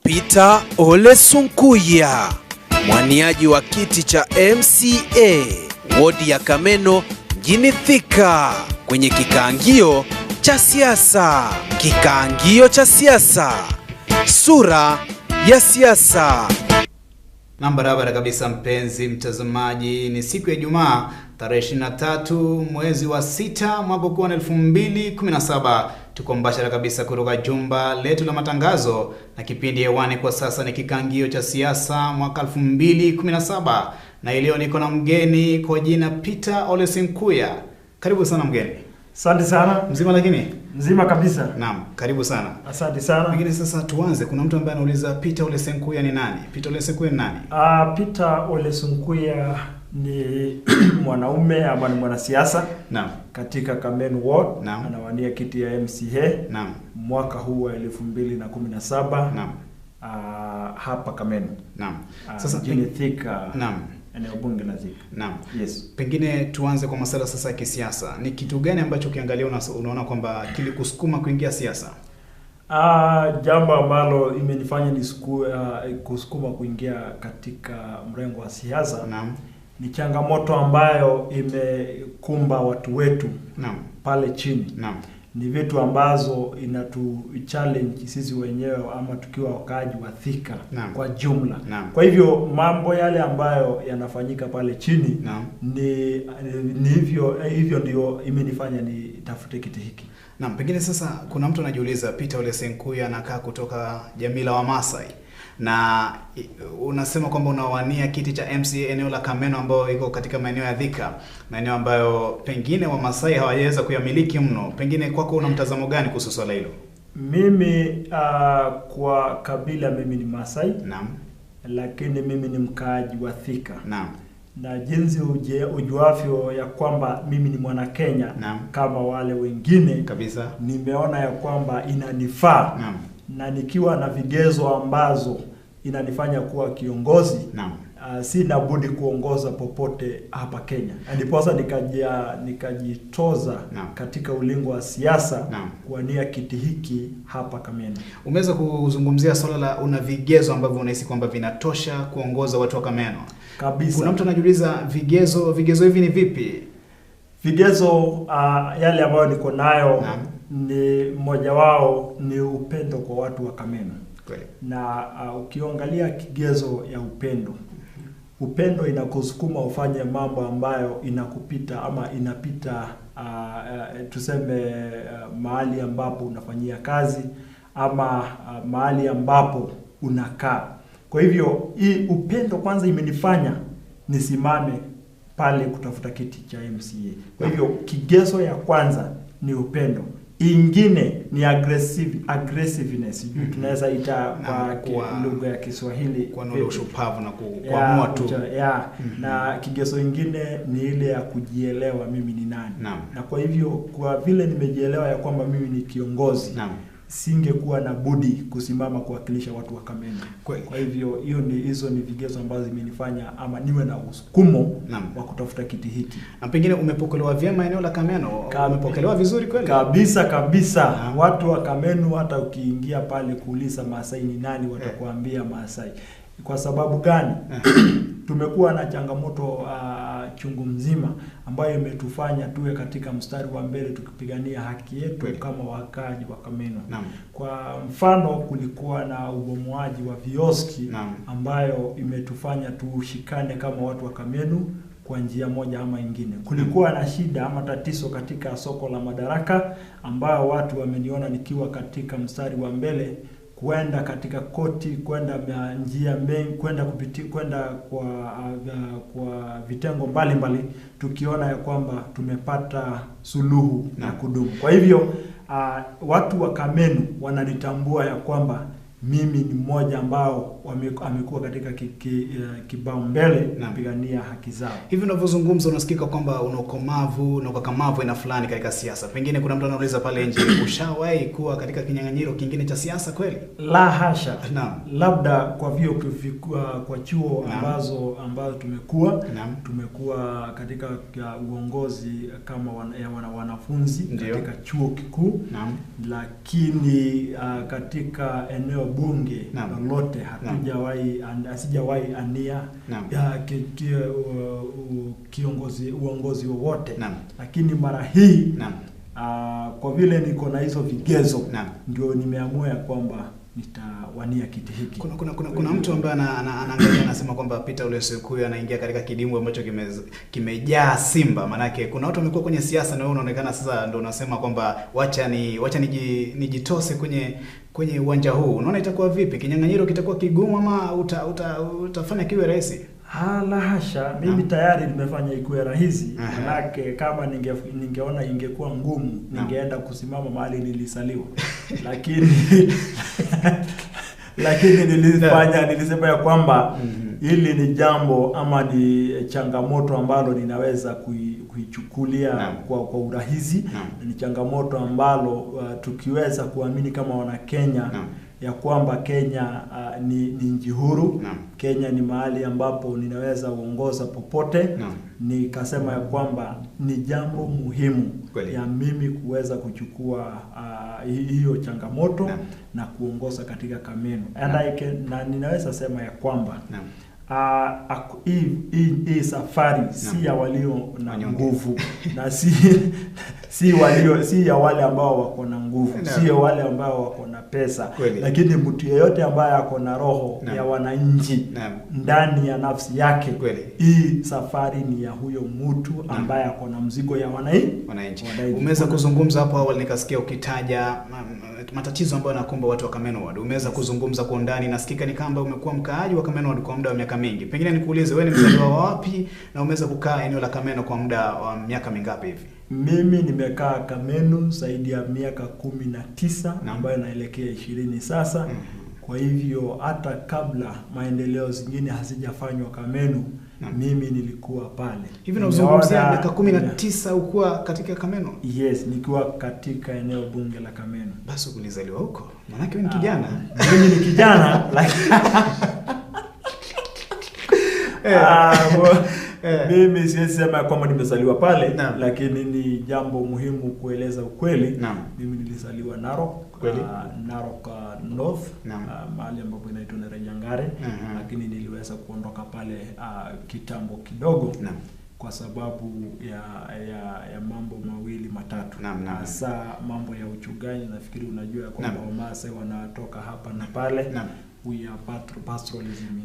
Peter Ole Sunkuya, mwaniaji wa kiti cha MCA wodi ya Kameno mjini Thika, kwenye kikaangio cha siasa. Kikaangio cha siasa, sura ya siasa. Na barabara kabisa, mpenzi mtazamaji, ni siku ya Ijumaa tarehe 23 mwezi wa 6 mwaka wa 2017. Tuko mbashara kabisa kutoka jumba letu la matangazo na kipindi hewani kwa sasa ni kikaangio cha siasa mwaka 2017, na leo niko na mgeni kwa jina Peter Ole Sunkuya. Karibu sana mgeni. Asante sana. Mzima lakini? Mzima kabisa. Naam, karibu sana. Asante sana. Lakini sasa tuanze, kuna mtu ambaye anauliza Peter Ole Sunkuya ni nani? Peter Ole Sunkuya ni nani? Peter Ole Sunkuya ni mwanaume ama ni mwanasiasa. Naam. Katika Kameno Ward. Naam. Anawania kiti ya MCA. Naam. Mwaka huu wa 2017. Naam. Hapa Kameno. Naam. Sasa mjini Thika. Naam. Eneo bunge la Thika. Naam. Yes. Pengine tuanze kwa masuala sasa ya kisiasa. Ni kitu gani ambacho ukiangalia unaona kwamba kilikusukuma kuingia siasa? Jambo ambalo imenifanya kusukuma kuingia katika mrengo wa siasa. Naam. Ni changamoto ambayo imekumba watu wetu. Naam. Pale chini. Naam. Ni vitu ambazo inatu challenge sisi wenyewe ama tukiwa wakaaji wa Thika. Naam. Kwa jumla. Naam. Kwa hivyo mambo yale ambayo yanafanyika pale chini. Naam. Ni hivyo ndio imenifanya nitafute kiti hiki. Naam, pengine sasa kuna mtu anajiuliza Peter Ole Sunkuya anakaa kutoka jamii la Wamasai na unasema kwamba unawania kiti cha MCA eneo la Kameno ambayo iko katika maeneo ya Thika, maeneo ambayo pengine Wamasai hawajaweza kuyamiliki mno. Pengine kwako una mtazamo gani kuhusu swala hilo? Mimi kwa kabila mimi ni Masai. Naam. Lakini mimi ni mkaaji wa Thika. Naam. Na jinsi ujuavyo ya kwamba mimi ni mwana Kenya. Naam. Kama wale wengine kabisa, nimeona ya kwamba inanifaa. Naam. Na nikiwa na vigezo ambazo inanifanya kuwa kiongozi. Naam. Sina budi kuongoza popote hapa Kenya. Ndiposa nikajitoza. Naam. Katika ulingo wa siasa. Naam. Kuwania kiti hiki hapa Kameno. Umeweza kuzungumzia swala la una vigezo ambavyo unahisi kwamba vinatosha kuongoza watu wa Kameno. Kabisa. Kuna mtu anajiuliza vigezo hivi ni vipi? Vigezo yale ambayo niko nayo. Naam. Ni mmoja wao ni upendo kwa watu wa Kameno. Kweli. Na ukiangalia kigezo ya upendo, upendo inakusukuma ufanye mambo ambayo inakupita ama inapita tuseme mahali ambapo unafanyia kazi ama mahali ambapo unakaa. Kwa hivyo hii upendo kwanza imenifanya nisimame pale kutafuta kiti cha MCA. Kwa hivyo kigezo ya kwanza ni upendo. Ingine ni aggressiveness. Tunaweza ita kwa lugha ya Kiswahili kwa neno ushupavu na kuamua tu. Na kigezo ingine ni ile ya kujielewa mimi ni nani. Naam. Na kwa hivyo kwa vile nimejielewa ya kwamba mimi ni kiongozi. Naam. Singekuwa na budi kusimama kuwakilisha watu wa Kameno. Kweli. Kwa hivyo hizo ni vigezo ambazo zimenifanya ama niwe na usukumo wa kutafuta kiti hiki. Na pengine umepokelewa vyema eneo la Kameno? Umepokelewa vizuri kweli? Kabisa kabisa. Watu wa Kameno hata ukiingia pale kuuliza Maasai ni nani watakuambia Maasai. Kwa sababu gani? Tumekuwa na changamoto chungu mzima ambayo imetufanya tuwe katika mstari wa mbele tukipigania haki yetu kama wakaaji wa Kameno. Naam. Kwa mfano kulikuwa na ubomoaji wa vioski. Naam. Ambayo imetufanya tushikane kama watu wa Kameno kwa njia moja ama ingine. Kulikuwa na shida ama tatizo katika soko la Madaraka ambayo watu wameniona nikiwa katika mstari wa mbele kwenda katika koti, kwenda njia mengi, kwenda kwa vitengo mbalimbali tukiona ya kwamba tumepata suluhu na kudumu. Kwa hivyo watu wa Kameno wananitambua ya kwamba mimi ni mmoja ambao amekuwa katika kibao mbele kupigania haki zao. Hivi unavyozungumza unasikika kwamba una ukomavu na ukakamavu aina fulani katika siasa. Pengine kuna mtu anauliza pale nje, ushawahi kuwa katika kinyang'anyiro kingine cha siasa kweli? La hasha. Naam. Labda kwa vyuo kwa chuo ambazo tumekuwa. Naam. Tumekuwa katika uongozi kama wanafunzi Ndiyo. Katika chuo kikuu. Naam. Lakini katika eneo bunge lolote hatujawahi, sijawahi ania kiongozi uongozi wowote, lakini mara hii kwa vile niko na hizo vigezo ndio nimeamua ya kwamba nitawania kiti hiki. Kuna mtu ambaye anaangalia anasema kwamba Peter Ole Sonkuya anaingia katika kidimbwi ambacho kimejaa simba. Manake kuna watu wamekuwa kwenye siasa na wewe unaonekana sasa ndio unasema kwamba wacha nijitose kwenye uwanja huu. Unaona itakuwa vipi? Kinyang'anyiro kitakuwa kigumu ama utafanya kiwe rahisi? La hasha, mimi tayari nimefanya ikuwe rahisi. Manake kama ningeona ingekuwa ngumu, ningeenda kusimama mahali nilisaliwa. Lakini nilisema ya kwamba hili ni jambo ama ni changamoto ambalo ninaweza kuichukulia kwa urahisi. Ni changamoto ambalo tukiweza kuamini kama wana Kenya ya kwamba Kenya ni nchi huru. Kenya ni mahali ambapo ninaweza uongoza popote. Nikasema ya kwamba ni jambo muhimu ya mimi kuweza kuchukua hiyo changamoto na kuongoza katika Kameno. And na ninaweza sema ya kwamba hii safari si ya walio na nguvu na si ya wale ambao wako na nguvu, si ya wale ambao wako na pesa. Lakini mtu yeyote ambaye ako na roho ya wananchi ndani ya nafsi yake, hii safari ni ya huyo mtu ambaye ako na mzigo ya wananchi. Umeweza kuzungumza hapo awali, nikasikia ukitaja matatizo ambayo yanakumba watu wa Kameno Ward. Umeweza kuzungumza kwa undani, nasikika ni kama umekuwa mkaaji wa Kameno Ward kwa muda wa miaka mingi. Pengine nikuulize, wewe ni mzaliwa wa wapi na umeweza kukaa eneo la Kameno kwa muda wa miaka mingapi hivi? Mimi nimekaa Kameno zaidi ya miaka 19 ambayo naelekea 20 sasa. Kwa hivyo hata kabla maendeleo zingine hazijafanywa Kameno, mimi nilikuwa pale. Hivi unazungumzia miaka 19 ukuwa katika Kameno? Yes, nikiwa katika eneo bunge la Kameno. Basi ulizaliwa huko? Maanake wewe ni kijana. Mimi ni kijana lakini mimi siwezi sema kwamba nimezaliwa pale, lakini ni jambo muhimu kueleza ukweli. Mimi nilizaliwa Narok, Narok North, mahali ambapo inaitwa Nerejangare, lakini niliweza kuondoka pale kitambo kidogo kwa sababu ya mambo mawili matatu. Hasa mambo ya uchungaji. Nafikiri unajua kwamba Wamasai wanatoka hapa na pale. We are pastoralism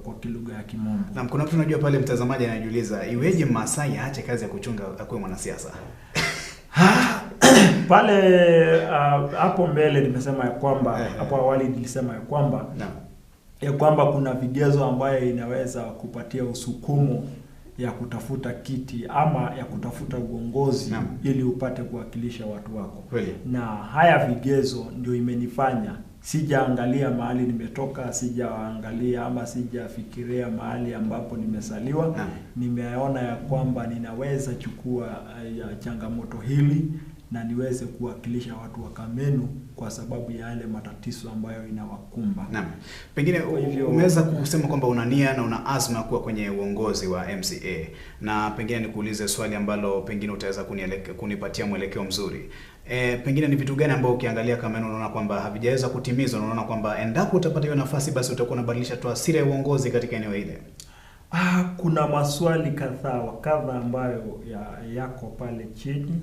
kwa kilugha ya Kimombo. Na kuna mtu unajua pale mtazamaji anajiuliza, iweje Masai aache kazi ya kuchunga akuwe mwanasiasa? Pale hapo mbele nimesema ya kwamba hapo awali nilisema ya kwamba kuna vigezo ambayo inaweza kupatia usukumo ya kutafuta kiti ama ya kutafuta uongozi ili upate kuwakilisha watu wako. Na haya vigezo ndio imenifanya sijaangalia mahali nimetoka, sijaangalia ama sijafikiria mahali ambapo nimesaliwa. Nimeona ya kwamba ninaweza chukua changamoto hili na niweze kuwakilisha watu wa Kameno kwa sababu ya yale matatizo ambayo inawakumba. Naam. Pengine umeweza kusema kwamba una nia na una azma kuwa kwenye uongozi wa MCA, na pengine nikuulize swali ambalo pengine utaweza kunipatia mwelekeo mzuri. Pengine ni vitu gani ambao ukiangalia Kameno unaona kwamba havijaweza kutimizwa na unaona kwamba endapo utapata hiyo nafasi basi utakuwa unabadilisha taswira ya uongozi katika eneo hili? Kuna maswali kadha wa kadha ambayo yako pale chini,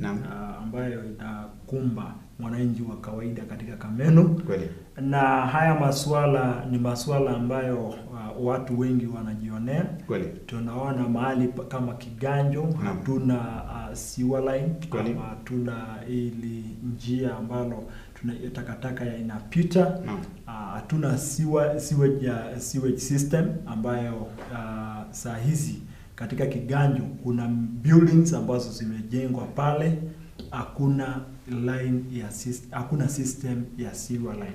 ambayo inakumba mwananchi wa kawaida katika Kameno. Kweli. Na haya maswala ni maswala ambayo watu wengi wanajionea. Kweli. Tunaona mahali kama Kiganjo hatuna sewer line, ama hatuna ili njia ambalo takataka inapita. Hatuna sewage system ambayo saa hizi katika Kiganjo kuna buildings ambazo zimejengwa pale, hakuna line ya hakuna system ya sewer line.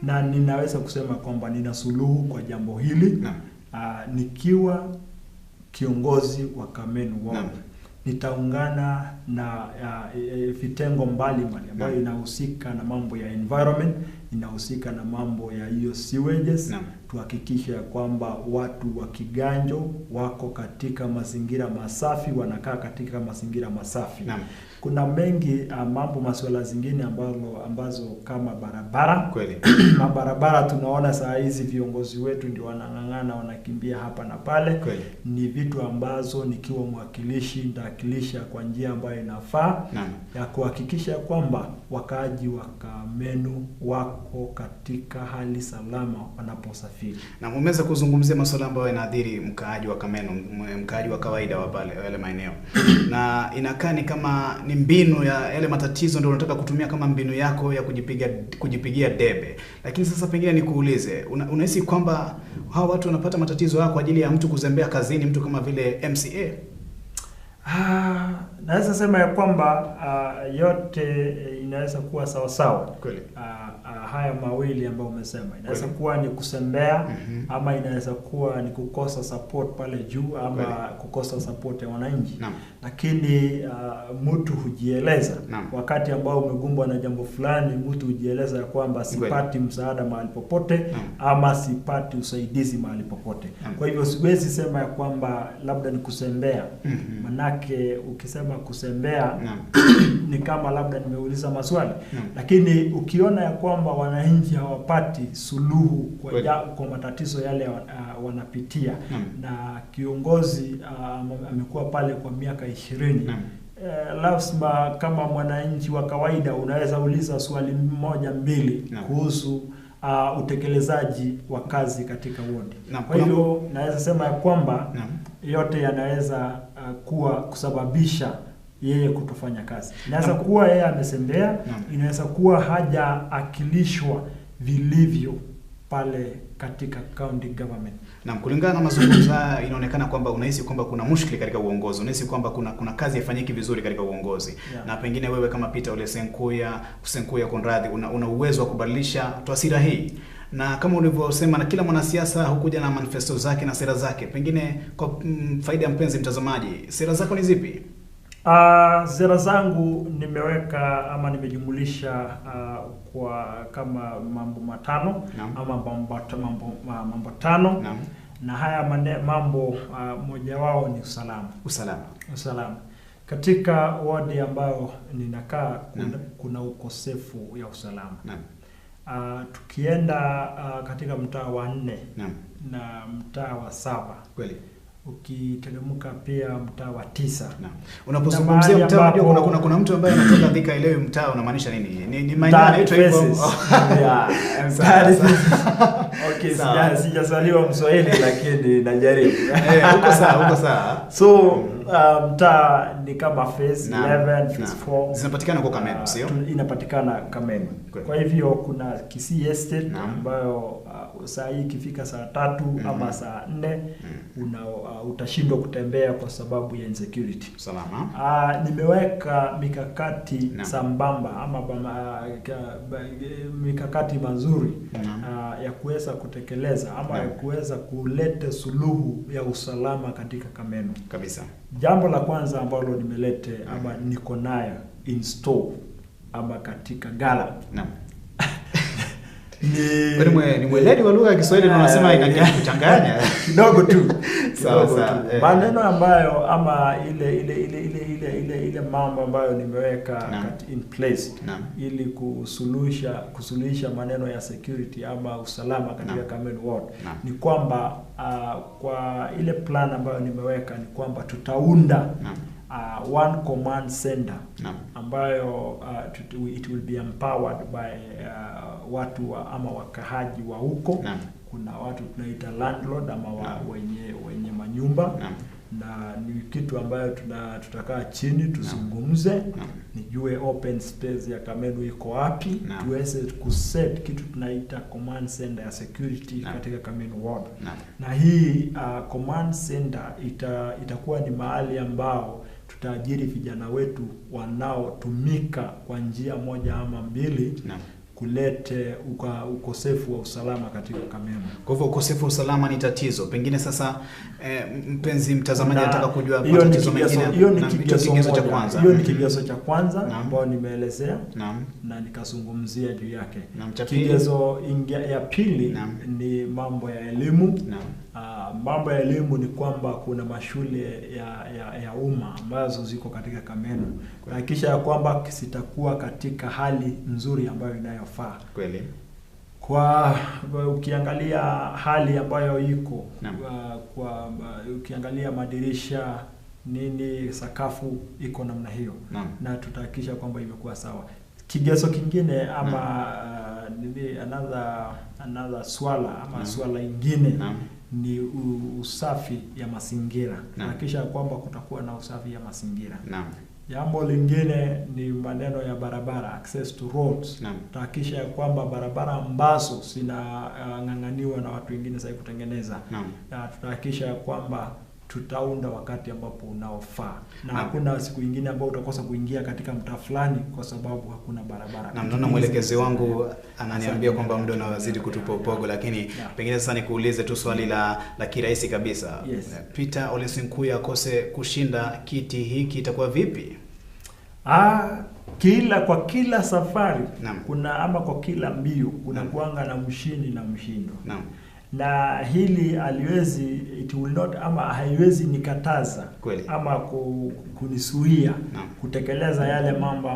Na ninaweza kusema kwamba nina suluhu kwa jambo hili. Nikiwa kiongozi wa Kameno Ward, nitaungana na vitengo mbalimbali ambayo inahusika na mambo ya environment Inahusika na mambo ya hiyo sewages. Tuhakikishe kwamba watu wa Kiganjo wako katika mazingira masafi, wanakaa katika mazingira masafi. Kuna mengi mambo, masuala zingine ambazo kama barabara. Kweli. Mabarabara tunaona saa hizi viongozi wetu ndio wanang'ang'ana, wanakimbia hapa na pale. Kweli. Ni vitu ambazo nikiwa mwakilishi nitawakilisha kwa njia ambayo inafaa ya kuhakikisha kwamba wakaaji wa Kamenu wako katika hali salama wanaposafiri. Na umeweza kuzungumzia masuala ambayo yanaathiri mkaaji wa Kamenu, mkaaji wa kawaida wa pale yale maeneo. Na inakaa ni kama ni mbinu ya yale matatizo ndio unataka kutumia kama mbinu yako ya kujipigia debe. Lakini sasa pengine nikuulize, unahisi kwamba hawa watu wanapata matatizo haya kwa ajili ya mtu kuzembea kazini, mtu kama vile MCA? Naweza sema ya kwamba yote inaweza kuwa sawa sawa. Kweli. Haya mawili ambayo umesema inaweza kuwa ni kusembea, ama inaweza kuwa ni kukosa support pale juu, ama kukosa support ya wananchi. Lakini mtu hujieleza wakati ambao umegumbwa na jambo fulani, mtu hujieleza ya kwamba sipati msaada mahali popote, ama sipati usaidizi mahali popote. Kwa hivyo siwezi sema ya kwamba labda ni kusembea. Manake ukisema kusembea ni kama labda nimeuliza maswali. Lakini ukiona ya kwamba wananchi hawapati suluhu kwa matatizo yale wanapitia, na kiongozi amekuwa pale kwa miaka 20, lazima kama mwananchi wa kawaida unaweza uliza swali moja mbili kuhusu utekelezaji wa kazi katika wodi. Kwa hivyo naweza sema ya kwamba yote yanaweza kuwa kusababisha yeye kutofanya kazi. Inaweza kuwa yeye amesembea, inaweza kuwa hajaakilishwa vilivyo pale katika county government. Na kulingana na mazungumzo inaonekana kwamba unahisi kwamba kuna mushkili katika uongozi, unahisi kwamba kuna kazi haifanyiki vizuri katika uongozi. Na pengine wewe kama Peter Ole Senkuya Konradi una uwezo wa kubadilisha taswira hii. Na kama ulivyosema, na kila mwanasiasa hukuja na manifesto zake na sera zake. Pengine kwa faida ya mpenzi mtazamaji, sera zako ni zipi? Sera zangu nimeweka ama nimejumulisha kwa kama mambo matano ama mambo tano. Na haya mambo moja wao ni usalama. Usalama. Katika wadi ambayo ninakaa kuna ukosefu ya usalama. Tukienda katika mtaa wa 4 na mtaa wa 7. Kweli. Ukiteremka pia mtaa wa 9. Unapozungumzia mtaa unajua kuna mtu ambaye anatoka Thika elewi mtaa unamaanisha nini? Ni maeneo yanaitwa hivyo. Okay, sijazaliwa Mswahili lakini najaribu. Uko sawa, uko sawa. So mtaa ni kama phase 11, phase 4. Zinapatikana kwa Kameno, sio? Inapatikana Kameno. Kwa hivyo kuna Kisii Estate ambayo saa hii ikifika saa 3 ama saa 4 utashindwa kutembea kwa sababu ya insecurity. Salama. Nimeweka mikakati sambamba ama mikakati mazuri ya kuweza kutekeleza ama ya kuweza kuleta suluhu ya usalama katika Kameno. Kabisa. Jambo la kwanza ambalo nimelete ama niko nayo in store ama katika gala. Naam. Ni mweledi wa lugha ya Kiswahili na unasema inakuchanganya kidogo tu. Sawa sawa. Maneno ambayo ama ile mambo ambayo nimeweka in place ili kusuluhisha maneno ya security ama usalama katika Kameno Ward ni kwamba kwa ile plan ambayo nimeweka ni kwamba tutaunda one command center ambayo it will be empowered by watu ama wakahaji wa huko. Kuna watu tunaita landlord ama wenye manyumba. Na ni kitu ambayo tutakaa chini tuzungumze, nijue open space ya Kameno iko wapi, tuweze kuset kitu tunaita command center ya security katika Kameno Ward. Na hii command center itakuwa ni mahali ambao tutaajiri vijana wetu wanaotumika kwa njia moja ama mbili kulete ukosefu wa usalama katika Kameno. Kwa hivyo ukosefu wa usalama ni tatizo. Pengine sasa mpenzi mtazamaji anataka kujua Hiyo ni matatizo kigezo, mengine. hiyo ni Naam, hicho kigezo kigezo cha moja. kwanza. Hiyo ni kigezo cha kwanza Naam. ambayo nimeelezea Naam. na nikazungumzia juu yake. Naam, cha pili. Kigezo ya pili Naam. ni mambo ya elimu. Naam. Mambo ya elimu ni kwamba kuna mashule ya umma ambazo ziko katika Kameno, kuhakikisha ya kwamba zitakuwa katika hali nzuri ambayo inayofaa. Kweli. Kwa ukiangalia hali ambayo iko Naam. ukiangalia madirisha nini, sakafu iko namna hiyo. Naam. Na tutahakikisha kwamba imekuwa sawa. Kigezo kingine ama nini, another swala ama Naam. swala ingine Naam. ni usafi ya mazingira. Naam. Hakikisha kwamba kutakuwa na usafi ya mazingira. Naam. Jambo lingine ni maneno ya barabara, access to roads. Naam. Tutahakikisha ya kwamba barabara ambazo zinang'ang'aniwa na watu wengine sasa kutengeneza. Naam. Tutahakikisha ya kwamba tutaunda wakati ambapo unaofaa, na Naam. hakuna siku ingine ambayo utakosa kuingia katika mtaa fulani kwa sababu hakuna barabara. Na naona mwelekezi wangu ananiambia kwamba muda unazidi kutupa upogo, lakini pengine sasa nikuulize tu swali la kirahisi kabisa. Yes. Peter Ole Sinkuya akose kushinda kiti hiki itakuwa vipi? Kwa kila safari Naam. kuna ama kwa kila mbio kuna Naam. kuanga na mshindi na mshindo. Naam. Na hili haliwezi, it will not, ama haiwezi nikataza Kweli. ama kunisuia Naam. kutekeleza yale mambo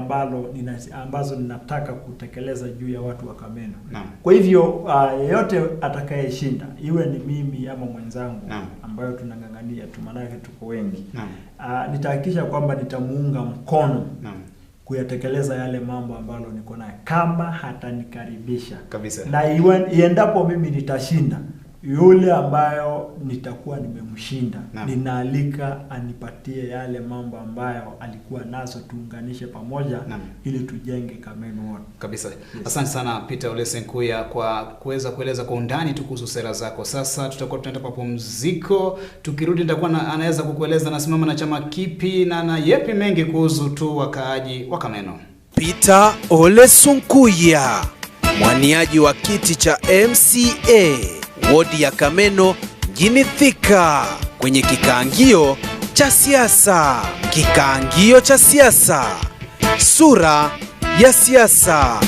ambazo ninataka kutekeleza juu ya watu wa Kameno. Naam. Kwa hivyo yeyote atakayeshinda, iwe ni mimi ama mwenzangu Naam. ambayo tunang'ang'ania tu, maanake tuko wengi. Naam. Nitahakikisha kwamba nitamuunga mkono Naam. kuyatekeleza yale mambo ambalo niko nayo kama hatanikaribisha Kabisa. Na iendapo mimi nitashinda, yule ambayo nitakuwa nimemshinda, Naam. ninaalika anipatie yale mambo ambayo alikuwa nazo, tuunganishe pamoja Naam. ili tujenge Kameno wote. Kabisa. Asante sana Peter Ole Sinkuya kwa kuweza kueleza kwa undani tu kuhusu sera zako. Sasa tutakuwa tunaenda mapumziko. Tukirudi nitakuwa anaweza kukueleza nasimama na chama kipi na yepi mengi kuhusu tu wakaaji wa Kameno. Peter Ole Sinkuya, mwaniaji wa kiti cha MCA wodi ya Kameno mjini Thika, kwenye kikaangio cha siasa. Kikaangio cha siasa, sura ya siasa.